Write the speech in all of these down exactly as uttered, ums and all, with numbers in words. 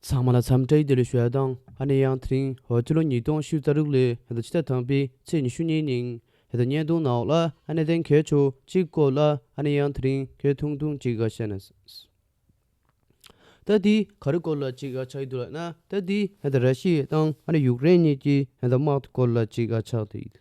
ཚང་མ་ལ་འཚམས་འདྲི་བདེ་ལེགས་ཞུ་ཡ་དང་། ཨ་ནི་ཡང་དེ་རིང་འོ་ཕྱི་ལོ་ཉིས་སྟོང་ཉི་ཤུ་རྩ་དྲུག་ལོའི་ཧེ་ད་ཕྱི་ཟླ་དང་པའི་ཚེས་ཉི་ཤུ་གཉིས་ཉིན་ཧེ་ད་བརྙན་ཐུང་ནང་ལ་ཨ་ནི་གནད་དོན་གལ་ཆེ་བོ་གཅིག་སྐོར་ལ་ཨ་ནི་ཡང་དེ་རིང་ཁྱོད་ཐུང་ཐུང་གཅིག་ག་བཤད་ན། ད་འདི་ག་རེ་སྐོར་ལ་གཅིག་ག་ཆགས་ཀྱི་འདུག་ལབ་ན། ད་འདི་ཧེ་ད་ར་ཤི་ཡ་དང་ཨ་ནི་ཡུཀ་རེན་གཉིས་ཀྱི་ཧེ་ད་དམག་སྐོར་ལ་གཅིག་ག་ཆགས་འདུག་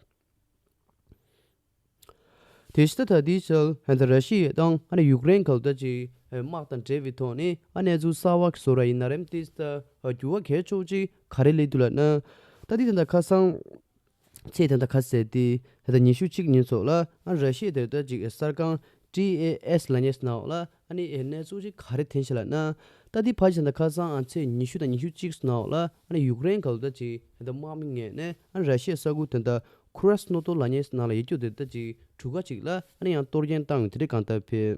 དེ་བཞིན་ད་ད་ལྟའི་ཆར་ཧན་ད་ར་ཤི་ཡ་དང་ཨ་ནི་ཡུཀ་རེན་གལ་ཏེ་ཅིག་དམག་དང་འབྲེལ་བའི་ཐོག་ནས་ཨ་གནས་ཚུལ་གསར་བ་ཞིག་བཟོ་ར་ཡིན་ན་རེམ་ཏིས་ད་འགྱུར་བ་གལ་ཆེ་བོ་ཅིག་ག་རེ་སླེབས་འདུག་ལབ་ན། ད་ལྟའི་ད་ལྟ་ཁ་སང་ཚེས་ད་ལྟ་ཁ་ཟེར་ཏེ་ད་ལྟ་ཉི་ཤུ་གཅིག་ཉིན་ཚོགས་ལ་ཨ་ར་ཤི་ཡ་དེ་ད་ཅིག་གསར་ཁང་ཊི་ཨེ་ཨེས་ལབ་མཁན་ནང་ལ་ཨ་ནི་གནས་ཚུལ་ཅིག་ག་རེ་ཐོན་ཤག་ལབ་ན། ད་ལྟའི་ཕལ་ཆེར་ད་ལྟ་ཁ་སང་ཨ་ཚེས་ཉི་ཤུ་དང་ཉི་ཤུ་གཅིག་ནང་ལ་ཨ་ནི་ཡུཀ་རེན་གལ་ཏེ་ཅིག་ད་ལྟ་དམག་མི་ངོས་ནས་ཨ་ནི་ར་ཤི་ཡའི་ས་ཁུལ་དེ་འདྲ་ཁུ་ར་སི་ནོ་ཏོ་ལབ་མཁན་ནང་ལ་ཡོད་རྒྱུ་དེ་ད་ཅིག་གྲུ་ཁ་ཅིག་ལ་ཨ་ནི་ཡང་གཏོར་སྐྱོན་བཏང་ཡོད་དེ་འདྲ་གང་ལྟར་ཕེ།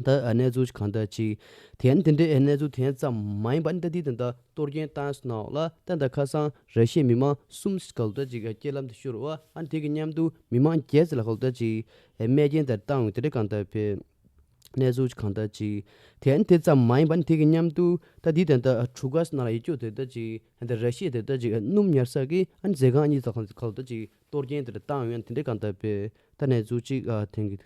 ད་ཨ་གནས་ཚུལ་གང་ལྟར་ཅིག་དེ་ཨ་ནི་དེ་འདྲའི་ཨ་གནས་ཚུལ་དེ་ཙམ་མ་ཡིན་པ་ཨ་ནི་ད་ལྟའི་ད་ལྟ་གཏོར་སྐྱོན་བཏང་ས་ནང་ལ་ད་ལྟ་ཁ་སང་ར་ཤི་ཡའི་མི་མང་གསུམ་ཞིག་གལ་ཏེ་ཅིག་རྐྱེན་ལམ་དུ་ཤོར་བ་ཨ་ནི་དེ་གི་མཉམ་དུ་མི་མང་བརྒྱད་ཙམ་ལ་གལ་ཏེ་ཅིག་རྨས་སྐྱོན་དེ་བཏང་ཡོད་དེ་འདྲ་གང་ལྟར་ཕེ། གནས་ཚུལ་གང་ལྟར་ཅིག་དེ་ཨ་ནི་དེ་ཙམ་མ་ཡིན་པ་ཨ་ནི་དེ་གི་མཉམ་དུ་ད་འདི་དེ་འདྲ་གྲུ་ཁ་ནང་ལ་ཡོད་རྒྱུ་དེ་ད་ཅིག་ཨ་ནི་ར་ཤི་ཡ་དེ་ད་ཅིག་སྣུམ་ཉར་ས་གི་ཨ་ནི་མཛོད་ཁང་གཉིས་ཙམ་གང་ལྟར་ཅིག་གཏོར་སྐྱོན་དེ་འདྲ་བཏང་ཡོད་ཨ་ནི་དེ་འདྲ་གང་ལྟར་ཕེ། ད་གནས་ཚུལ་ཅིག་ཨ་ཐེངས་གི་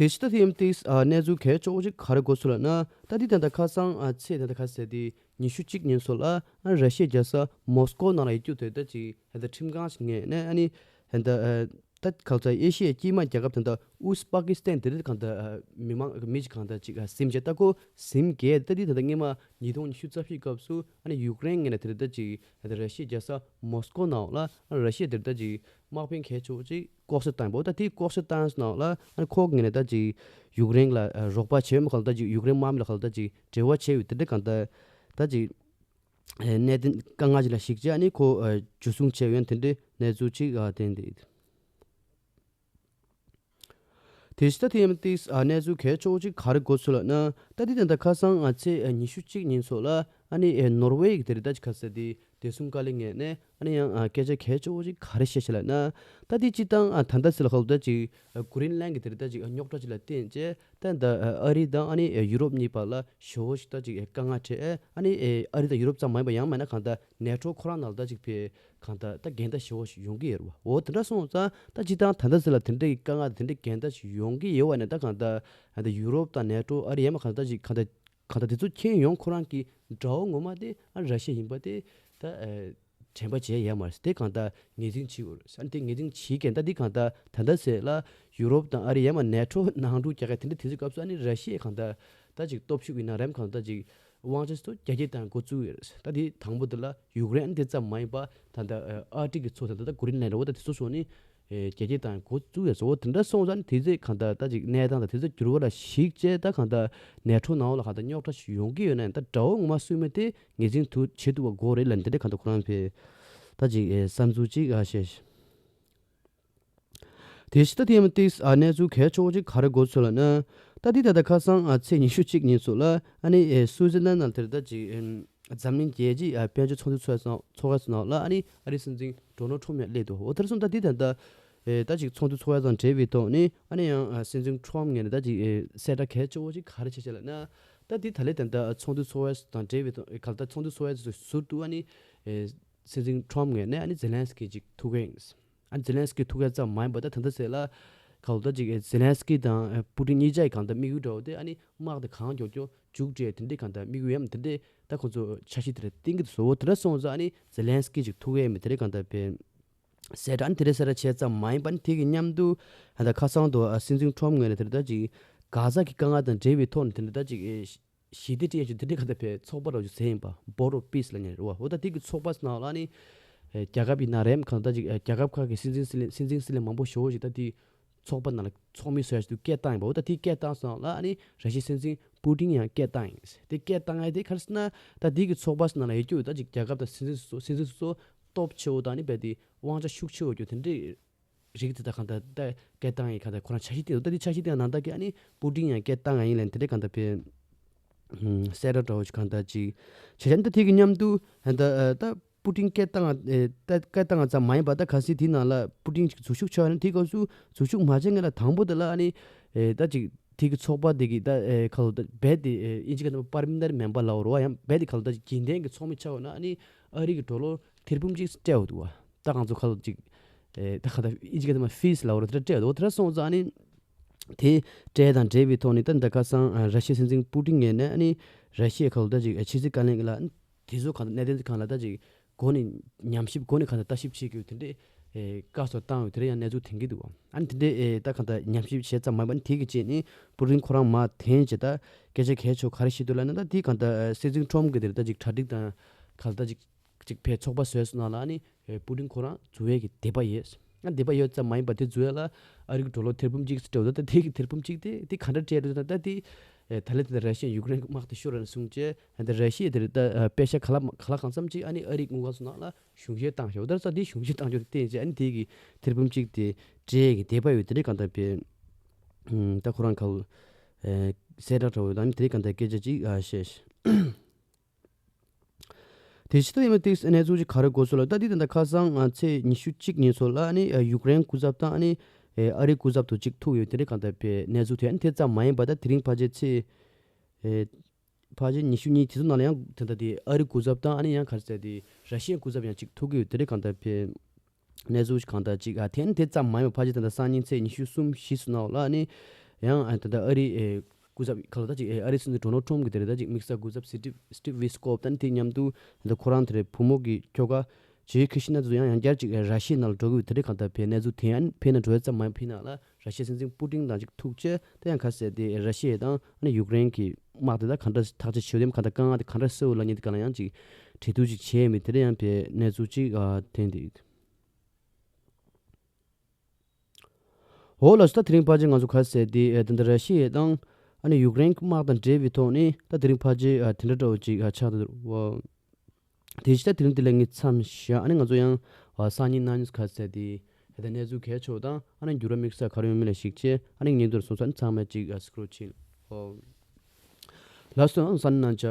དེ་ཕྱི་ད་ཐེངས་ཏིས་ཨ་གནས་ཚུལ་གལ་ཆེ་བོ་ཅིག་ག་རེ་གོ་སོང་ལབ་ན། ད་འདི་དེ་འདྲ་ཁ་སང་ཨ་ཚེས་དེ་འདྲ་ཁ་ཟེར་ཏེ་ཉི་ཤུ་གཅིག་ཉིན་ཚོགས་ལ་ཨ་ར་ཤི་ཡའི་རྒྱལ་ས་མོ་སི་ཀོ་ནང་ལ་ཡོད་རྒྱུ་དེ་ད་ཅིག་ཧན་ད་ཁྲིམས་ཁང་ཞིག་ངོས་ནས་ཨ་ནི་ཧན་ད་ཨ་ད་ག་ལ་ཚ་ཨེ་ཤི་ཡའི་དཀྱིལ་མ་རྒྱལ་ཁབ་དེ་འདྲ་ཨུ་སི་པ་ཀི་སི་ཐན་དེ་རིགས་གང་ལྟར་མི་མང་མི་ཅིག་གང་ལྟར་ཅིག་ཟིན་བྱས་ད་ཁོ་ཟིན་གས་ད་འདི་དེ་འདྲ་སྔོན་མ་ཉིས་སྟོང་ཉི་ཤུ་རྩ་བཞིའི་སྐབས་སུ་ཨ་ནི་ཡུཀ་རེན་ངོས་ནས་དེ་འདྲ་ཅིག་ཧན་ད་ར་ཤི་ཡའི་རྒྱལ་ས་མོ་སི་ཀོ་ནང་ལ་ཨ་ར་ཤི་ཡ་དེ་འདྲ་ཅིག་དམག་དཔོན་གལ་ཆེ་བོ་ཅིག་ལྐོག་ཟ་བཏང་བ་ད་དེ་ལྐོག་ཟ་བཏང་ནང་ལ་ཨ་ནི་ཁོ་ངོས་ནས་ད་ཅིག་ཡུཀ་རེན་ལ་རོགས་པ་བྱས་མ་གང་ལ་ད་ཅིག་ཡུཀ་རེན་དམག་མི་ལ་གང་ལ་ད་ཅིག་འབྲེལ་བ་བྱས་ཡོད་དེ་འདྲ་གང་ལྟར་ད་ཅིག་གནད་དོན་དཀའ་ངལ་ཅིག་ལ་གཞིགས་བྱས་ཨ་ནི་ཁོ་འཇུ་བཟུང་བྱས་ཡོད་དེ་འདྲའི་གནས་ཚུལ་ཅིག་བསྟན་ཏེ། དེ་ཕྱི་ད་ཐེངས་ཏིས་ཨ་གནས་ཚུལ་གལ་ཆེ་བོ་ཅིག་ག་རེ་གོ་སོང་ལབ་ན། ད་འདི་དེ་འདྲ་ཁ་སང་ཨ་ཚེས་ཨ་ཉི་ཤུ་གཅིག་ཉིན་ཚོགས་ལ་ཨ་ནི་ཨེ་ནོར་ཝེ་གི་དེ་རེད་ད་ཅིག་ཁ་ཟེར་ཏེ་བདེ་སྲུང་བཀའ་བློན་ངོས་ནས་ཨ་ནི་ཡང་ཨ་སྐད་ཆ་གལ་ཆེ་བོ་ཅིག་ག་རེ་བཤད་ཤག་ལབ་ན། ད་འདི་སྤྱིར་བཏང་ཨ་ད་ལྟ་ཟེར་ལ་ཧོབ་ད་ཅིག་ཨ་གྷི་རིན་ལན་གི་དེ་རེད་ད་ཅིག་ཨ་རྙོག་དྲ་ཅིག་ལ་བརྟེན་བྱས་ད་ད་ཨ་ཨ་རི་དང་ཨ་ནི་ཨེ་ཡུ་རོབ་གཉིས་བར་ལ་ཞེ་བོ་ཞིག་ད་ཅིག་ཨེ་དཀའ་ངལ་འཕྲད་ཨ་ནི་ཨེ་ཨ་རི་དང་ཡུ་རོབ་ཙམ་མ་ཡིན་པ་ཡང་མིན་ན་གང་ལྟར་ནེ་ཊོ་ཁོ་རང་ནང་ལ་ད་ཅིག་ཕེ། གང་ལྟར་ད་འགལ་ཟླ་ཞེ་བོ་ཞིག་ཡོང་གི་ཡོད་རེད་བ། འོ་དེ་འདྲ་སོང་ཙང་ད་སྤྱིར་བཏང་ད་ལྟ་ཟེར་ལ་དེ་འདྲ་གི་དཀའ་ངལ་དེ་འདྲ་འགལ་ཟླ་ཞིག་ཡོང་གི་ཡོད་བ་ནས་ད་གང་ལྟར་ད་ཡུ་རོབ་དང་ནེ་ཊོ་ཨ་རི་ཡན་མ་གང་ལྟར་ཅིག་གང་ལྟར་གང་ལྟར་དེ་ཚོ་མཁྱེན་ཡོང་ཁོ་རང་གི་དགྲ་བོ་ངོ་མ་དེ་ཨ་ར་ཤི་ཡ་ཡིན་པ་དེ་ད་དྲན་པ་བརྗེད་ཡ་མ་རེད། དེ་གང་ལྟར་ངོས་འཛིན་བྱེད་དགོས་རེད། ཨ་ནི་དེ་ངོས་འཛིན་བྱེད་མཁན་ད་འདི་གང་ལྟར་ད་ལྟ་ཟེར་ལ་ཡུ་རོབ་དང་ཨ་རི་ཡན་མ་ནེ་ཊོ་ནང་འཁྲུག་རྒྱག་མཁན་དེ་འདྲ་དེ་ཚོའི་སྐབས་སུ་ཨ་ནི་ར་ཤི་ཡ་གང་ལྟར་ད་ཅིག་སྟོབས་ཤུགས་ཡིན་ན་རེམ་གང་ལྟར་ཅིག་དབང་ཆ་ཚོ་རྒྱ་སྐྱེད་བཏང་འགོ་བཙུགས་ཡོད་རེད། ད་དེ་དང་པོ་དེ་ལ་ཡུཀ་རེན་དེ་ཙམ་མ་ཡིན་པ་ད་ལྟ་ཨ་ཨར་ཀ་ཊིག་གི་མཚོ་ད་ལྟ་ད་གྷི་རིན་ལན་འདྲ་བོ་ད་དེ་ཚོ་སོགས་ནི་རྒྱ་སྐྱེད་བཏང་འགོ་བཙུགས་ཡོད་རེད། འོ་དེ་འདྲ་སོང་ཙང་དེ་ཚོས་གང་ལྟར་ད་ཅིག་གནས་སྟངས་དང་དེ་ཚོ་འགྱུར་བ་ལ་གཞིགས་བྱས་ད་གང་ལྟར་ནེ་ཊོ་ནང་ལ་གང་ལྟར་རྙོག་དྲ་ཞིག་ཡོང་གི་ཡོད་ན་ད་དགྲ་བོ་ངོ་མ་སུ་ཡིན་མིན་དེ་ངོས་འཛིན་ཐུབ་བྱེད་ཐུབ་པ་དགོས་རེད་ལབ་འདི་འདྲ་གང་ལྟར་ཁོ་རང་ཕེ་ད་ཅིག་བསམ་ཚུལ་ཅིག་ཨ་བཤད། དེ་ཕྱི་ད་ཐེངས་ཏིས་ཨ་གནས་ཚུལ་གལ་ཆེ་བོ་ཅིག་ག་རེ་གོ་སོང་ལབ་ན། ད་འདི་ད་ལྟ་ཁ་སང་ཨ་ཚེས་ཉི་ཤུ་གཅིག་ཉིན་ཚོགས་ལ་ཨ་ནི་ཨེ་སུའུ་ཙི་ལན་ནང་དེར་ད་ཅིག་ཨེམ་འཛམ་གླིང་རྒྱལ་སྤྱིའི་ཨ་དཔལ་འབྱོར་ཚོགས་འདུ་ཚོགས་ཚོགས་ཚོགས་ནང་ལ་ཨ་ནི་ཨ་རིའི་སྲིད་འཛིན་ཌོ་ནལ་ཁྲོམ་ཡང་སླེབས་འདུག་འོ་དེར་སོང་ད་འདི་ད་ལྟ་ཨེ་ད་ཅིག་ཚོགས་འདུ་ཚོགས་ཡ་དང་འབྲེལ་བའི་ཐོག་ནས་ཨ་ནི་ཡང་ཨ་སྲིད་འཛིན་ཁྲོམ་ངོས་ནས་ད་ཅིག་ཨེ་གསལ་བསྒྲགས་གལ་ཆེ་བོ་ཅིག་ག་རེ་བྱས་བྱས་ལབ་ན། ད་འདི་ད་ལྟ་ད་ལྟ་ཚོགས་འདུ་ཚོགས་ཡ་དང་འབྲེལ་བའི་ཐོག་ག་ལ་ད་ཚོགས་འདུ་ཚོགས་ཡ་ཚོ་ཟུར་དུ་ཨ་ནི་ཨེ། སྲིད་འཛིན་ཁྲོམ་ངོས་ནས་ཨ་ནི་ཛེ་ལན་སི་ཀི་ཅིག་ཐུག་གི་ཡིན། ཨ་ནི་ཛེ་ལན་སི་ཀི་ཐུག་ཡ་ཙམ་མ་ཡིན་པ་ད་ད་ལྟ་ཟེར་ལ་ག་ལ་ད་ཅིག་ཛེ་ལན་སི་ཀི་དང་པུ་ཏིན་གཉིས་ཆ་ཡི་གང་ལྟར་དམིགས་ཡུལ་འདྲ་བོ་དེ་ཨ་ནི་དམག་དེ་གང་མགྱོགས་མགྱོགས་མཇུག་སྒྲིལ་དེ་འདྲའི་གང་ལྟར་དམིགས་ཡུལ་ཡམ་དེ་འདྲའི་ད་ཁོང་ཚོ་འཆར་གཞི་དེ་འདྲ་བཏིང་གི་འདུག་ཟེར། འོ་དེ་འདྲ་སོང་ཙང་ཨ་ནི་ཛེ་ལན་སི་ཀི་ཅིག་ཐུག་ཡ་ཡིན་མིན་དེ་འདྲའི་གང་ལྟར་ཕེ་གསལ་བསྒྲགས་ཨ་ནི་དེ་འདྲའི་གསལ་བསྒྲགས་བྱས་ཙམ་མ་ཡིན་པ་ཨ་ནི་དེ་གི་མཉམ་དུ་ཨ་ད་ཁ་སང་དུ་ཨ་སྲིད་འཛིན་ཁྲོམ་ངོས་ནས་དེ་འདྲ་ད་ཅིག་གྷ་ཛ་གི་དཀའ་ངལ་དང་འབྲེལ་བའི་ཐོག་ནས་དེ་འདྲ་ད་ཅིག་ཨེ། ཞི་བདེ་སྤྲད་ཡ་ཅིག་དེ་འདྲའི་ག་ད་ཕེ་ཚོགས་པ་རོགས་ཅིག་ཟེར་ཡིན་པ་Board of Peace ལབ་མཁན་རེད་བ། འོ་ད་དེ་གི་ཚོགས་པ་ནང་ལ་ནི་ཨེ་རྒྱལ་ཁབ་ཡིན་ན་རེམ་གང་ད་ཅིག་ཨེ་རྒྱལ་ཁབ་ཁག་གི་སྲིད་འཛིན་སྲིད་བློན་སྲིད་འཛིན་སྲིད་བློན་མང་པོ་ཞེ་པོ་ཞིག་ད་དེ་ཚོགས་པ་ནང་ལ་ཚོགས་མི་བཟོ་ཡ་ཞིག་ཏུ་སྐད་བཏང་ཡིན་པ། འོ་ད་དེ་སྐད་བཏང་སོང་ལ་ཨ་ནི་ར་ཤི་སྲིད་འཛིན་པུ་ཏིན་ཡང་སྐད་བཏང་ཡིན། དེ་སྐད་བཏང་ཡ་དེ་ག་རེ་ཟེར་ན་ད་དེ་གི་ཚོགས་པ་ནང་ལ་ཡོད་རྒྱུ་ད་ཅིག་རྒྱལ་ཁབ་དང་སྲིད་འཛིན་སོ་སོ་སྲིད་འཛིན་སོ་སོ་སྟོབས་ཆེ་བོ་དང་ནི་རྦད་དེ་དབང་ཆ་ཤུགས་ཆེ་བོ་རྒྱུ་དེ་འདྲའི་རིགས་དེ་དག་གང་ལྟར་ད་སྐད་བཏང་ཡིན། གང་ལྟར་ཁོ་རང་འཆར་གཞི་དེ་འདུག་ད་དེ་འཆར་གཞི་དེ་ནང་ལྟར་གི་ཨ་ནི་པུ་ཏིན་ཡང་སྐད་བཏང་ཡ་ཡིན་ལབ་དེ་འདྲ་གང་ལྟར་ཕེ་གསལ་བསྒྲགས་འདྲ་བོ་ཞིག་གང་ལྟར་ཅིག་བྱས་ཙང་ད་དེ་གི་མཉམ་དུ་ད་ད་པུ་ཏིན་སྐད་བཏང་ད་སྐད་བཏང་ཙམ་མ་ཡིན་པ་ད་གལ་སྲིད་དེ་ནང་ལ་པུ་ཏིན་ཅིག་འཛུལ་ཞུགས་བྱས་ན་དེ་སྐབས་སུ་འཛུལ་ཞུགས་མ་བྱས་སྔོན་ལ་དང་པོ་དེ་ལ་ཨ་ནི་ད་ཅིག་ དེ་གི་ཚོགས་པ་དེ་གི་ད་ཨེ་ཁ་ལོ་ད་རྦད་དེ་ཨེ་ཨིན་ཇི་སྐད་ནང་པར་མི་ནར་མེམ་བར་ལབ་རོ་བ། ཡང་རྦད་དེ་ཁ་ལོ་ད་ཅིག་རྒྱུན་ལྡན་གི་ཚོགས་མི་ཆགས་ཡོད་ན་ཨ་ནི་ཨ་རི་གི་ཌོ་ལར་ཐེར་འབུམ་གཅིག་སྤྲད་ཡོད་འདུག་བ། ད་ང་ཚོ་ཁ་ལོ་ཅིག་ཨེ་ད་ཁ་ད་ཨིན་ཇི་སྐད་ནང་ཕིས་ལབ་རོ། དེ་འདྲ་སྤྲད་ཡོད་འདུག། དེ་འདྲ་སོང་ཙང་ཨ་ནི་དེ་སྤྲད་དང་འབྲེལ་བའི་ཐོག་ནས་ད་ད་ཁ་སང་ཨ་ར་ཤི་ཡའི་སྲིད་འཛིན་པུ་ཏིན་ངོས་ནས་ཨ་ནི་ར་ཤི་ཡའི་ཁ་ལོ་ད་ཅིག་ཨེ་ཕྱི་སྲིད་བཀའ་བློན་ལ་ཨ་ནི་དེ་ཚོ་གང་ལྟར་གནད་དོན་དེ་གང་ལ་ད་ཅིག་སྒོ་ནས་ཉམས་ཞིབ་སྒོ་ནས་གང་ལྟར་ལྟ་ཞིབ་བྱེད་དགོས་དེ་འདྲས་ཨེ་བཀའ་སོགས་བཏང་ཡོད། དེ་འདྲས་ཡང་གནས་ཚུལ་ཐོན་གྱི་འདུག། ཨ་ནི་དེ་འདྲས་ཨེ་ད་གང་ལྟར་ཉམས་ཞིབ་བྱས་ཙམ་མ་ཡིན་པ་ནི་དེ་གི་རྗེས་ནས་པུ་ཏིན་ཁོ་རང་མར་འཐེན་བྱས་ད་སྐད་ཆ་གལ་ཆེ་བ་ག་རེ་བཤད་འདུག་ལབ་ན། ད་དེ་གང་ལྟར་ཨེ་སྲིད་འཛིན་ཁྲོམ་གི་དེ་རེད། ད་ཅིག་གྲ་སྒྲིག་དང་གང་ལྟར་ཅིག་ཅིག་ཕེ་ཚོགས་པ་བཟོས་སོང་ན་ལ་ཨ་ནི་ཨེ་པུ་ཏིན་ཁོ་རང་འཛུལ་བའི་གི་འདོད་པ་ཡོད། ཨ་འདོད་པ་ཡོད་ཙམ་མ་ཡིན་པ་དེ་འཛུལ་ཡ་ལ་ཨ་རི་གི་ཌོ་ལར་ཐེར་འབུམ་གཅིག་སྤྲད་འདུག། ད་དེ་གི་ཐེར་འབུམ་གཅིག་དེ་དེ་ག་འདྲ་སྤྲད་འདུག་ད་ད་དེ་ཨེ་ད་ལན་དེ་ད་ར་ཤི་ཡས་ཡུཀ་རེན་གི་དམག་དེ་ཤོར་ར་ནས་བཟུང་བྱས། ཨ་ད་ར་ཤི་ཡས་དེ་རེད་ད་ཨ་པེ་ཤ་ག་ལ་ག་ལ་གང་འཚམ་ཅིག་ཨ་ནི་ཨ་རི་དངུལ་ཁང་སོ་ནང་ལ་གཞུང་བཞེས་བཏང་ཤག། འོ་ད་ས་དེ་གཞུང་བཞེས་བཏང་ཆོག་དེ་བརྟེན་བྱས་ཨ་ནི་དེ་གི་ཐེར་འབུམ་གཅིག་དེ་སྤྲད་ཀྱི་འདོད་པ་ཡོད། དེ་འདྲའི་གང་ལྟར་པས་ཨ་ད་ཁོ་རང་ག་ལ་ཨེ་གསལ་བསྒྲགས་འདྲ་བོ་ཡོད། ཨ་ནི་དེ་གང་ལྟར་སྐད་ཆ་ཅིག་ཨ་བཤད། དེ་ཕྱི་ད་ཡིན་པ་ཏིག་གནས་ཚུལ་ཅིག་ག་རེ་གོ་སོང་ལབ་ད་འདི་ད་ལྟ་ཁ་སང་ང་ཚེས་ཉི་ཤུ་གཅིག་ཉིན་སོ་ལ་ཨ་ནི་ཡུཀ་རེན་སྐུ་ཚབ་དང་ཨ་ནི་ཨ་རི་སྐུ་ཚབ་ཏུ་ཅིག་ཐུག་ཡོད། དེ་འདྲའི་གང་ལྟར་པའི་གནས་ཚུལ་ཐོན། ཨ་ནི་དེ་ཙམ་མ་ཡིན་པ་ད་དེ་རིང་ཕལ་ཆེར་ཚེས་ཨེ་ཕལ་ཆེར་ཉི་ཤུ་གཉིས་དེ་ཚོ་ནང་ལ་ཡང་དེ་ད་དེ་ཨ་རི་སྐུ་ཚབ་དང་ཨ་ནི་ཡང་ག་རེ་ཟེར་དེ་ར་ཤི་ཡའི་སྐུ་ཚབ་ཡང་ཅིག་ཐུག་གི་ཡོད། དེ་འདྲའི་གང་ལྟར་པའི་གནས་ཚུལ་ཞིག་གང་ལྟར་ཅིག་ཨ་ཐེན་དེ་ཙམ་མ་ཡིན་པ་ཕལ་ཆེར་ད་ལྟ་སང་ཉིན་ཚེས་ཉི་ཤུ་གསུམ་བཞི་སོ་ནང་ལ་ཨ་ནི་ཡང་ཨ་ད་ལྟ་ཨ་རི་ཨེ་སྐུ་ཚབ་ག་ལ་ད་ཅིག་ཨེ་ཨ་རི་སྲིད་འཛིན་ཌོ་ནལ་ཁྲོམ་གི་དེ་རེད། ད་ཅིག་དམིགས་བསལ་སྐུ་ཚབ་སི་ཊིབ་སི་ཊིབ་ཝི་སི་ཀོབ་དང་དེ་མཉམ་དུ་ད་ལྟ་ཁོ་རང་དེ་རེད་བུ་མོ་གི་ཁྱོ་ག་ཇེ་ཁི་ཤི་ན་དེ་ཚོ་ཡང་ཡང་བསྐྱར་ཅིག་ཨེ་ར་ཤི་ཡའི་ནང་ལ་འགྲོ་གི་ཡོད། དེ་རེད་གང་ལྟར་པའི་གནས་ཚུལ་དེ་ཡང་ཕེ་ན་འགྲོ་ཡ་ཙམ་མ་ཡིན་ཕེ་ན་ལ་ར་ཤི་ཡའི་སྲིད་འཛིན་པུ་ཏིན་དང་ཅིག་ཐུག་བྱས་དེ་ཡང་ག་ཟེར་དེ་ར་ཤི་ཡ་དང་ཨ་ནི་ཡུཀ་རེན་གི་དམག་དེ་ད་ག་འདྲ་ཐག་གཅོད་བྱེད་དེ་གང་ལྟར་དཀའ་ངལ་དེ་ག་འདྲ་སེལ་བ་ལ་ཉེ་དེ་ག་ལ་ཡང་ཅིག་འབྲེལ་གཏུག་ཅིག་བྱས་མེད། དེ་རེད་ཡང་པའི་གནས་ཚུལ་ཅིག་ཨ་ཐོན་དེ་ཡོད། འོ་ལགས་སོ། ད་དེ་རིང་ཕལ་ཆེར་ང་ཚོ་ག་ཟེར་དེ་ཨེ་དེ་འདྲ་ར་ཤི་ཡ་དང་ཨ་ནི་ཡུཀ་རེན་གྱི་དམག་དང་འབྲེལ་བའི་ཐོག་ནས་ད་དེ་རིང་ཕལ་ཆེར་ཨ་དེ་འདྲ་འདྲ་བོ་ཅིག་ཨ་ཆགས་འདུག་བ། དེ་བཞིན་ད་དེ་རིང་དེ་ལ་ངས་མཚམས་བཞག། ཨ་ནི་ང་ཚོ་ཡང་ཨ་སང་ཉིན་གནངས་ཉིན་ག་ཟེར་དེ་ཨེ་ད་གནས་ཚུལ་གལ་ཆེ་བ་དང་ཨ་ནི་འགྱུར་བ་དམིགས་བསལ་ག་རེ་ཡོད་མེད་ལ་གཞིགས་བྱས་ཨ་ནི་ངས་འདིར་སོང་ཙང་ཚང་མས་ཅིག་ཨ་སི་ཀྲོལ་བྱེད། ཨོ་ལགས་སོ། ཨ་སང་ཉིན་གནངས་ཆ།